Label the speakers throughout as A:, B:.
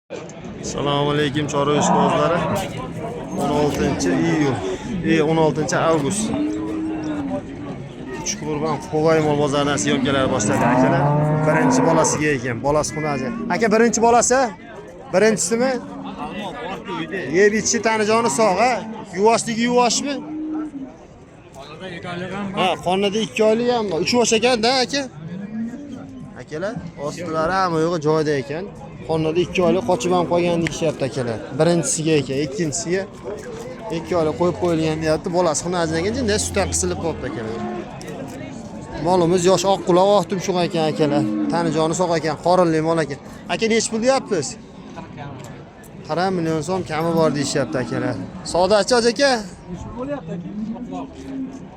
A: Assalomu alaykum, chorva ishqibozlari. 16 iyul, 16 avgust. Uchqo'rg'on Quvay mol bozoridan syomkalar boshladi akalar. Birinchi bolasiga ekan, bolasi xunaji. Aka, birinchi bolasi? Birinchisimi? Yeb ichishi, tanijoni sog', ha? Yuvoshligi yuvoshmi? Ha, qornida 2 oylik ham bor. 3 yosh ekan-da, aka. Akalar, ostilari hamma yo'g'i joyida ekan. Qornida 2 oylik qochib ham qolgan deyishyapti akalar. Birinchisiga ekan, ikkinchisiga 2 oylik qo'yib qo'yilgan deyapti. Bolasi xunajin ekan, jinday sutdan qisilib qolibdi akalar. Molimiz yosh, oq quloq, oq tumshuq ekan akalar. Tani joni sog' ekan, qorinli mol ekan. Aka, nechi pul deyapmiz? 40 million so'm kami bor deyishyapti akalar. Savdochi aka?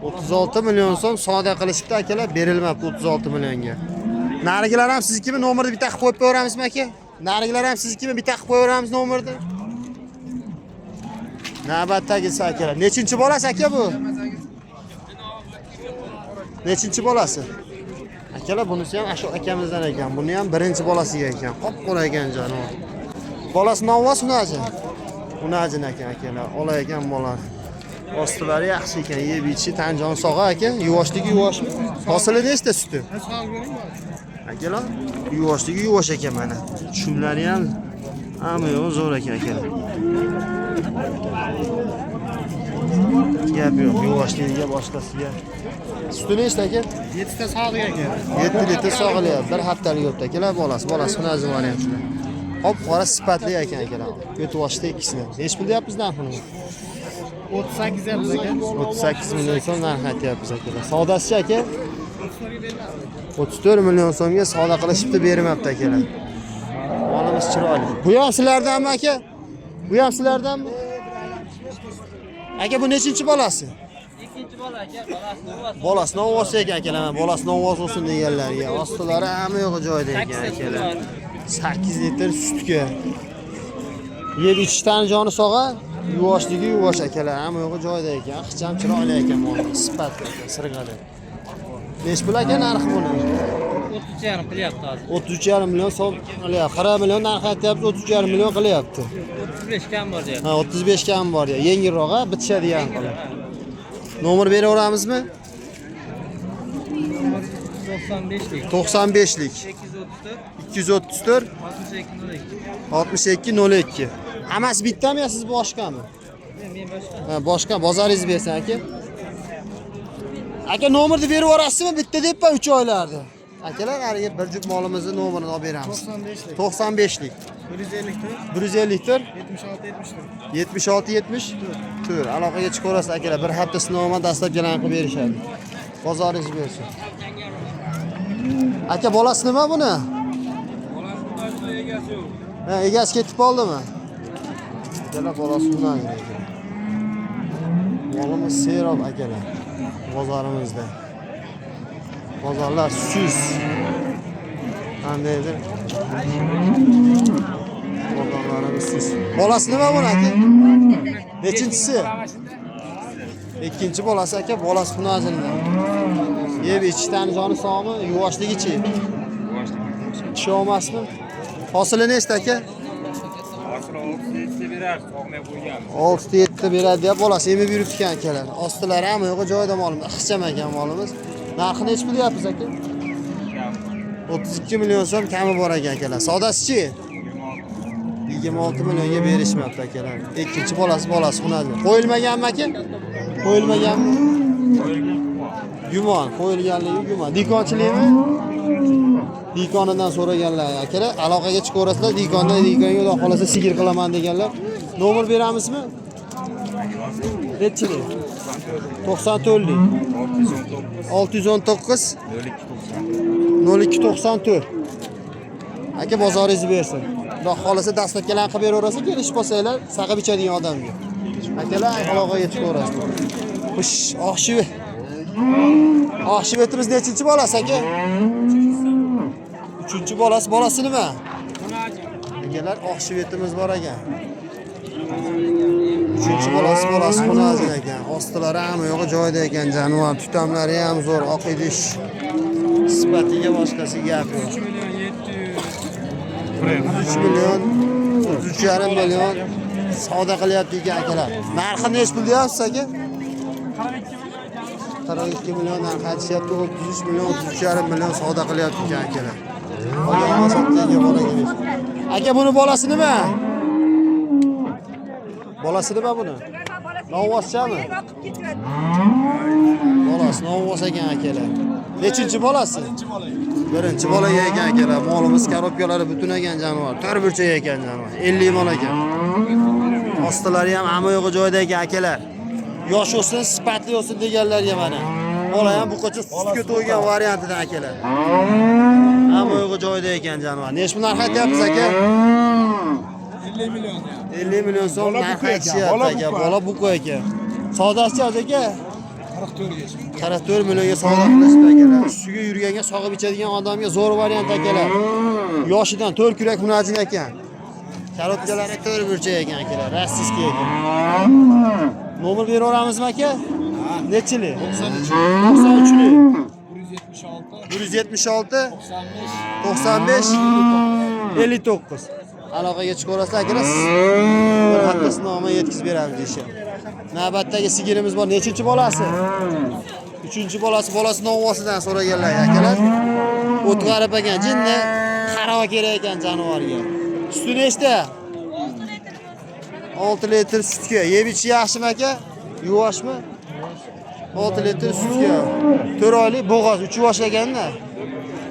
A: 36 million so'm savdo qilishibdi akalar, berilmabdi 36 millionga. Narigilar ham siznikimi? Nomerni bitta qilib qo'yib qo'yaveramizmi, aka? Narigilar ham siznikimi? Bitta qilib qo'yaveramiz nomerni. Navbatdagisi akalar. Nechinchi bolasi, aka, bu? Nechinchi bolasi? Akalar, bunisi ham shu akamizdan ekan. Buni ham birinchi bolasiga ekan. Qop-qora ekan jonivor. Bolasi novvos, unajin. Unajin ekan akalar. Ola ekan bola. Ostilari yaxshi ekan, yeb ichishi, tan jon sog' aka. Yuvoshligi yuvoshmi? Hosili nechta suti? Akalar, yuvoshligi yuvosh ekan mana. Tushumlari ham hamma yo'q zo'r ekan akalar. Gap yo'q, yuvoshligiga boshqasiga. Suti nechta, aka?
B: 7 ta sog'lik aka.
A: 7 litr sog'ilyapti. Bir haftalik yo'qdi akalar bolasi. Bolasi xunazi variantida. Qop qora sifatli ekan akalar. Ko'tvoshda ikkisini. Nechi pul deyapmiz narxini?
B: 38 yapmiz aka.
A: 38 million so'm narx aytyapmiz akalar. Savdosichi, aka? 34 million so'mga savdo qilishibdi, bermabdi akalar. Molimiz chiroyli. Bu ham sizlardanmi, aka? Bu ham sizlardanmi? Aka, bu nechinchi bolasi?
C: Ikkinchi bola aka, bolasi novvos.
A: Bolasi novvos ekan akalar, mana bolasi novvos bo'lsin deganlarga. Ostilari hamma yo'g'i joyida ekan akalar. 8 litr sutga. Yeb ichishdan joni sog'a, yuvoshligi yuvosh akalar, hamma yo'g'i joyida ekan. Hech ham chiroyli ekan molimiz, sifatli ekan, sirg'ali. Nechi pul, aka, narxi buni?
C: 33,5 qilyapti hozir.
A: 33,5 million so'm qilyapti. 40 million narx aytyapti, 33,5 million qilyapti.
C: 35 kam bor deyapti.
A: Ha, 35 kam bor ya. Yengilroq, ha, bitishadigan qilib. Nomer beraveramizmi?
C: 95lik.
A: 95lik.
C: 234
A: 234
C: 62 02.
A: 62 02. Hammasi bittami yo siz boshqami?
C: Men boshqa.
A: Ha, boshqa bozoringiz bersin, aka. Aka, nomerni berib yuborasizmi? Bitta debman 3 oylardi. Akalar, haligi bir juft molimizni nomerini olib beramiz.
B: 95lik.
A: 95lik.
B: 154
A: 154
B: 76 74.
A: 76 74. Aloqaga chiqaverasiz akalar. Bir hafta sinoman dastlabkilarni qilib berishadi. Bozoringiz bersin. Aka, bolasi nima buni?
C: Egasi yo'q.
A: Ha, egasi ketib qoldimi? Akalar, bolasi undan ekan. Molimiz serob akalar. Bozorimizda. Bozorlar suz. Qandaydir? Bozorlarimiz suz. Bolasi nima buni, aka? Nechinchisi? Ikkinchi bolasi aka, bolasi xunazinda. Yeb ichishdan joni sog'mi? Yuvoshligichi? Tishi olmasmi? Hosili nechta, aka?
D: Hosili 6 ta berar, sog'may qo'ygan.
A: 6 ta 7 ta beradi deb bolasi emib yuribdi ekan akalar. Ostilari ham yo'q joyida molimiz, ixcham ekan molimiz. Narxi nechi pul deyapmiz, aka? 32 million so'm kami bor ekan akalar. Savdosichi? 26 millionga berishmabdi akalar. Ikkinchi bolasi, bolasi xunadi. Qo'yilmaganmi, aka? Qo'yilmaganmi? Gumon, qo'yilganligi gumon. Dikonchilikmi? Dikonidan so'raganlar akalar, aloqaga chiqaverasizlar, dikondan dikonga xudo xolasa sigir qilaman deganlar. Nomer beramizmi? Nechilik? 94lik. 619 0294. Aka, bozoringizni bersin. Xudo xolasa dastlabkilarni qilib beraverasiz, kelishib qolsanglar, saqib ichadigan odamga. Akalar, aloqaga chiqaverasizlar. Ush, oqshivi. Oqshivetimiz nechinchi bolasi, aka? Uchinchi bolasi, bolasi nima? Akalar, oqshivetimiz bor ekan. Uchinchi bolasi, bolasi xunazin ekan. Ostilari ham yo'g'i joyida ekan, jonivor, tutamlari ham zo'r, oq idish. Sifatiga boshqasi gap yo'q.
D: 3 million 700.
A: 3 million 33,5 million savdo qilyapti ekan akalar. Narxi nechi pul deyapsiz aka? 42 million narxi aytishyapti, 33 million, 33,5 million savdo qilyapti ekan akalar. Olganga sotganga bolaga bersin. Aka, buni bolasi nima? Bolasi nima buni? Novvoschami? Bolasi novvos ekan akalar. Nechinchi bolasi? Birinchi bolaga ekan akalar. Molimiz korobkalari butun ekan jonivor. To'rt burchak ekan jonivor. 50 mol ekan. Ostilari ham hamma yo'g'i joyida ekan akalar. Yosh bo'lsin, sifatli bo'lsin deganlarga mana. Bola ham buqacha sutga to'ygan variantidan akalar. Hamma yo'g'i joyida ekan jonivor. Nechi pul narx aytyapsiz aka?
B: 50 million.
A: 50 million so'm narx aytishyapti aka. Bola buqa ekan. Savdosichi aka? 44 millionga savdo qilishdi akalar. Ustiga yurganga, sog'ib ichadigan odamga zo'r variant akalar. Yoshidan 4 kurak hunajin ekan. Korobkalari 4 burchak ekan akalar. Rossiyskiy ekan. Nomer beraveramizmi aka? Nechili? 93. 93lik.
B: 176
A: 176
B: 95
A: 95 59. Aloqaga chiqaverasizlar akalar. Bir hafta nomini yetkazib beramiz deyishyapti. Navbatdagi sigirimiz bor. Nechinchi bolasi? Uchinchi bolasi, bolasi novvosidan so'raganlar akalar. O'tg'arib ekan, jinni qarava kerak ekan jonivorga. Suti nechta? 6 litr sutga. Yeb ichishi yaxshimi aka? Yuvoshmi? 6 litr sutga. 4 oylik bo'g'oz, 3 yosh ekanda.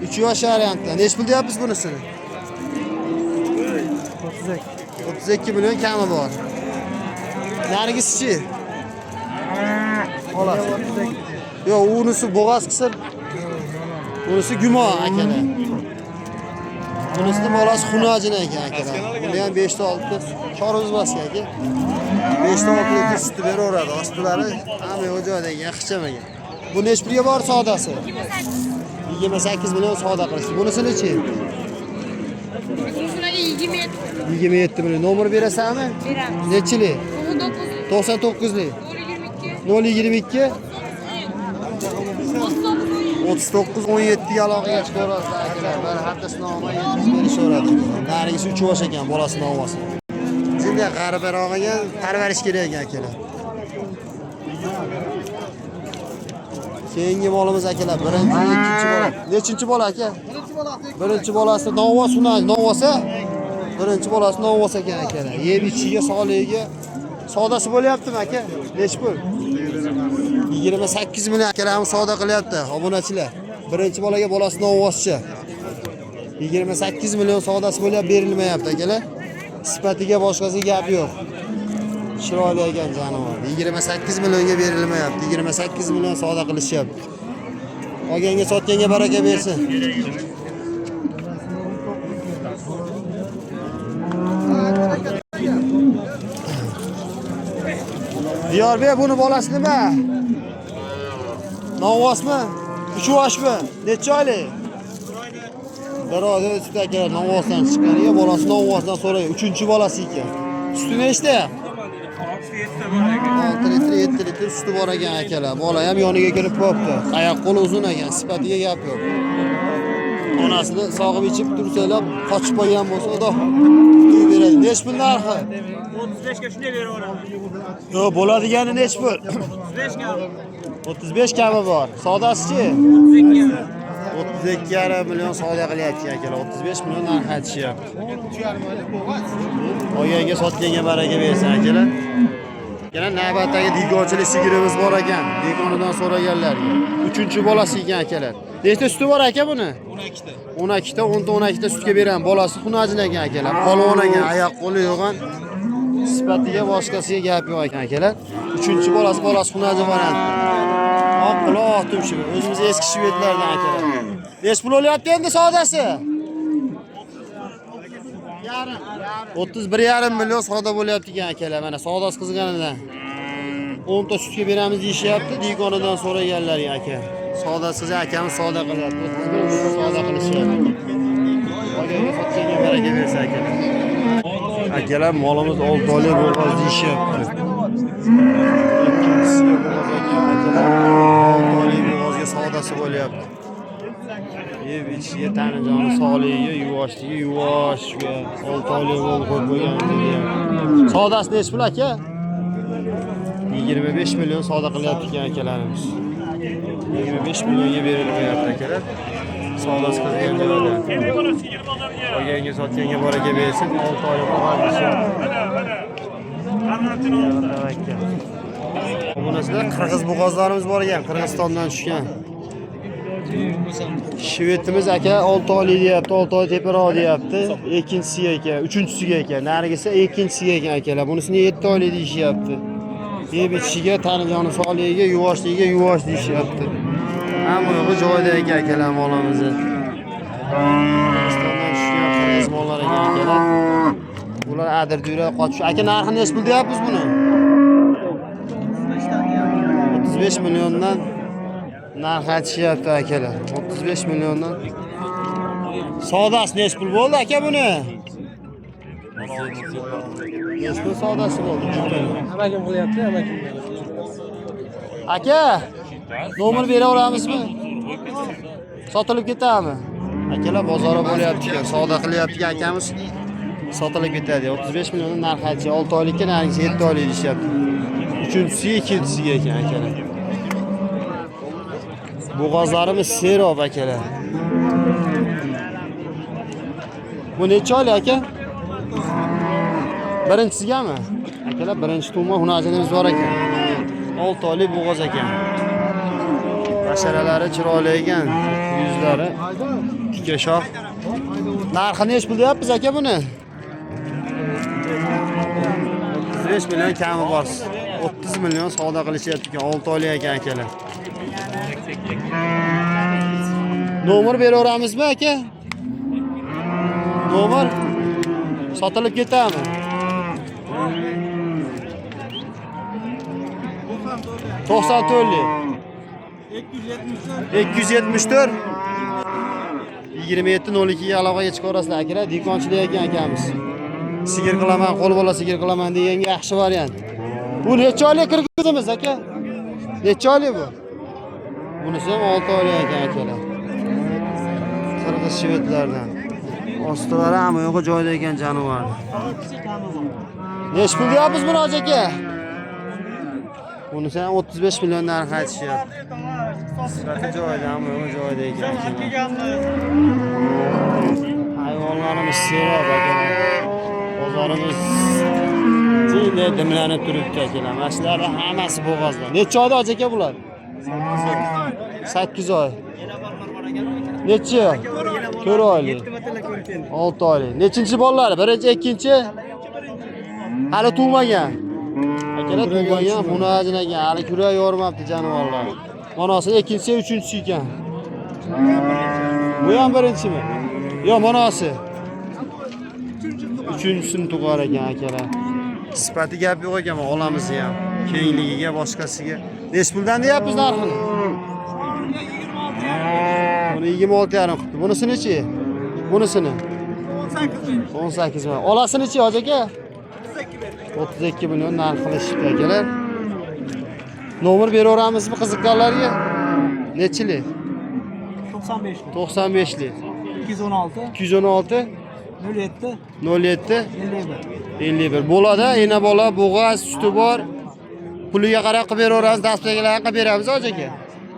A: 3 yosh variantda. Nech pul deyapmiz bunisini? 32 million kami bor. Narigisichi? Xolos. Yo'q, unisi bo'g'oz qisir. Unisi gumon akalar. Bunisini bolasi xunojin ekan akalar. Buni ham 5 ta 6 ta choruzbosga aka. 5 ta 6 litr sutni beraveradi. Ostilari hamma yo'q joyda ekan, ixcham ekan. Bu nech pulga bor savdosi? 28 million savdo qilishdi. Bunisini-chi?
E: Bunisini 27
A: 27 million. Nomer berasanmi?
E: Beramiz.
A: Nechilik?
E: 99
A: 99lik.
E: 022
A: 022
E: 39
A: 39 17 ga aloqaga chiqaverasizlar akalar. Bir hafta sinovma yetkazib berishaveradi. Narigisi 3 yosh ekan, bolasi novvosi. Jinday g'aribroq ekan, parvarish kerak ekan akalar. Keyingi molimiz akalar, birinchi, ikkinchi bola. Nechinchi bola aka? Birinchi bolasi novvos, uni novvosa. Birinchi bolasi novvos ekan akalar. Yeb ichishiga, sog'ligiga savdosi bo'lyaptimi aka? Nechi pul? 28 million akalarimiz savdo qilyapti, obunachilar. Birinchi bolaga bolasi novvoschi. 28 million savdosi bo'lyapti, berilmayapti akalar. Sifatiga boshqasiga gap yo'q. Chiroyli ekan jonivor. 28 millionga berilmayapti. 28 million savdo qilishyapti. Olganga sotganga baraka bersin. Diyorbek, buni bolasi nima? Novvosmi? 3 yoshmi? Necha oylik? Bir oyda sut akalar novvosdan chiqqaniga bolasi novvosdan so'raydi. 3-chi bolasi ekan. Suti nechta? 6 litr, 7 litr suti bor ekan akalar. Bola ham yoniga kirib qo'yibdi. Oyoq qo'li uzun ekan, sifatiga gap yo'q. Onasini sog'ib ichib tursanglar, qochib qolgan bo'lsa, xudo quyib beradi. Nech pul narxi?
D: 35 ga shunday beraveraman.
A: Yo'q, bo'ladigani nech pul?
D: 35 ga.
A: 35 kami bor. Savdosichi?
D: 32 ga.
A: 32,5 million savdo qilyapti akalar. 35 million narx aytishyapti. Olganga sotganga baraka bersin akalar. Yana navbatdagi dehqonchilik sigirimiz bor ekan. Dehqonidan so'raganlarga. 3-chi bolasi ekan akalar. Nechta suti bor aka buni?
B: 12 ta.
A: 12 ta, 10 ta 12 ta sutga beramiz. Bolasi xunajin ekan akalar. Polvon ekan, oyoq qo'li yo'g'on. Sifatiga boshqasiga gap yo'q ekan akalar. 3-chi bolasi, bolasi xunajin varianti. Oq quloq, oq tumshuq. O'zimiz eski shvedlardan akalar. Nech pul bo'lyapti endi savdosi? 31,5 million savdo bo'lyapti ekan akalar. Mana savdosi qizg'anidan. 10 ta sutga beramiz deyishyapti, dehqonidan so'raganlarga aka. Savdosiz akamiz savdo qilyapti. 31 million savdo qilishyapti. Olganga sotganga baraka bersin akalar. Akalar, molimiz 6 oylik bo'g'oz deyishyapti. Ikkinchisiga bo'g'oz ekan akalar. 6 oylik bo'g'ozga savdosi bo'lyapti. Yeb ichishiga, tani joni sog'ligiga, yuvoshligi yuvosh, 6 oylik bo'lib qo'yib qo'ygan. Savdasi nechi pul aka? 25 million savdo qilyapti ekan akalarimiz. 25 millionga berilmayapti akalar. Savdosi qilgan joyda. Olganga sotganga baraka bersin. 6 oylik bo'g'oz. Obunachilar, qirg'iz bo'g'ozlarimiz bor ekan, Qirg'izistondan tushgan. Shvetimiz aka 6 oylik deyapti, 6 oy teparoq deyapti. Ikkinchisiga ekan, uchinchisiga ekan, narigisi ikkinchisiga ekan akalar. Bunisini 7 oylik deyishyapti. Yeb ichishiga, tani joni sog'ligiga, yuvoshligiga yuvosh deyishyapti. Hamma yo'g'i joyida ekan akalar molimizni. Qirg'izistondan tushgan qirg'iz mollar ekan akalar. Bular adir duyra qochish. Aka narxini nechi pul deyapmiz buni? 35 milliondan narx aytishyapti akalar. 35 milliondan. Savdosi nechi pul bo'ldi aka buni? Nechi pul savdosi bo'ldi?
C: Amakim qilyapti, amakim.
A: Aka, nomer bera olamizmi? Sotilib ketadimi? Akalar bozori bo'lyapti ekan, savdo qilyapti ekan akamiz. Sotilib ketadi. 35 milliondan narx aytishyapti. 6 oylikka, narigisi 7 oylik deyishyapti. Uchinchisi, ikkinchisiga ekan akalar. Bo'g'ozlarimiz serob akalar. Bu necha oylik aka? Birinchisigami? Akalar, birinchi tug'ma hunajinimiz bor ekan. 6 oylik bo'g'oz ekan. Basharalari chiroyli ekan, yuzlari tika shox. Narxi nechi pul deyapmiz aka buni? 35 million kami bor. 30 million savdo qilishyapti ekan, 6 oylik ekan akalar. Nomer beraveramizmi aka? Nomer sotilib ketadimi? 94 274 27 02 ga aloqaga chiqaverasizlar akalar. Dehqonchilik ekan akamiz. Sigir qilaman, qo'l bola sigir qilaman deganga yaxshi variant. Bu necha oylik qirg'izimiz aka? Necha oylik bu? Bunisi ham 6 oylik ekan akalar. Qirg'iz shvedlardan. Ostilari hamma yo'g'i joyida ekan jonivor. Nechi pul deyapmiz buni hoji aka? Bunisi ham 35 million narx aytishyapti. Sifati joyida, hamma yo'g'i joyida ekan. Hayvonlarimiz serob akalar. Bozorimiz jinday dimlanib turibdi akalar. Mana shularning hammasi bo'g'ozlar. Necha oyda hoji aka bular? 8 oy. Necha? 4 oylik. 6 oylik. Nechinchi bolalari? Birinchi, ikkinchi? Hali tug'magan. Akalar tug'magan, xunajin ekan. Hali kurak yormabdi jonivorlar. Manasi ikkinchisi, uchinchisi ekan. Bu ham birinchimi? Yo'q, manasi. Uchinchisini tug'ar ekan akalar. Sifati gap yo'q ekan, olamizni ham. Kengligiga, boshqasiga. Nechi puldan deyapmiz narxini? Buni 26,5 qilibdi. Bunisini-chi? Bunisini 18 ming. Olasini-chi hoji aka? 32 million narx qilishibdi akalar. Nomer beraveramizmi qiziqqanlarga? Nechilik?
C: 95.
A: 95lik.
C: 216
A: 216
C: 07
A: 07
C: 51.
A: 51. Bo'ladi, ena bola, bo'g'az, suti bor. Puliga qarab qilib beraveramiz, dastlabkilarni qilib beramiz hoji aka.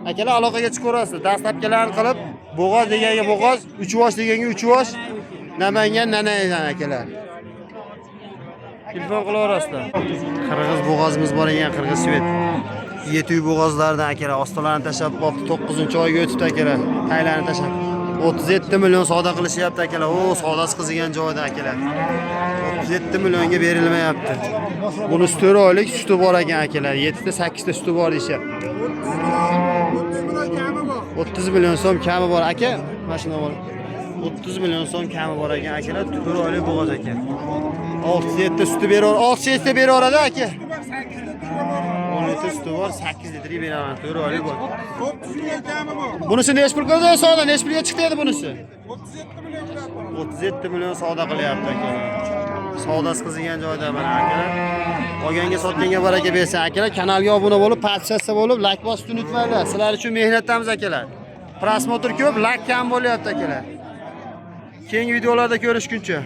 A: Akalar aloqaga chiqaverasizlar. Dastlabkilarni qilib, bo'g'oz deganga bo'g'oz, uch vosh deganga uch vosh, Namangan Nanaydan akalar. Telefon qilaverasizlar. Qirg'iz bo'g'ozimiz bor ekan, qirg'iz svet. Yetuy bo'g'ozlardan akalar, ostolarini tashlab qolibdi, 9-oyga o'tibdi akalar. Taylarni tashlab. 37 million savdo qilishyapti akalar. O, savdosi qizigan joyda akalar. 37 millionga berilmayapti. Buni 4 oylik suti bor ekan akalar. 7 ta 8 ta suti bor deyishyapti. 30 million so'm kami bor aka. Mana shunday bor. 30 million so'm kami bor ekan akalar. 4 oylik bo'g'oz ekan. 6-7 ta suti beraver, 6-7 ta beraveradi aka. 10 litr suti bor, 8 litrga beraman. 4 oylik bor.
B: 30 million kami bor.
A: Bunisi nechi pul qildi savdo? Nechi pulga chiqdi edi bunisi?
B: 37 million qilyapti.
A: 37 million savdo qilyapti akalar. Savdosi qizigan joyda mana akalar. Olganga sotganga baraka bersin akalar. Kanalga obuna bo'lib, podpisatsiya bo'lib, like bosishni unutmanglar. Sizlar uchun mehnatdamiz akalar. Просмотр ko'p, layk kam bo'lyapti, akalar. Keyingi videolarda ko'rishguncha.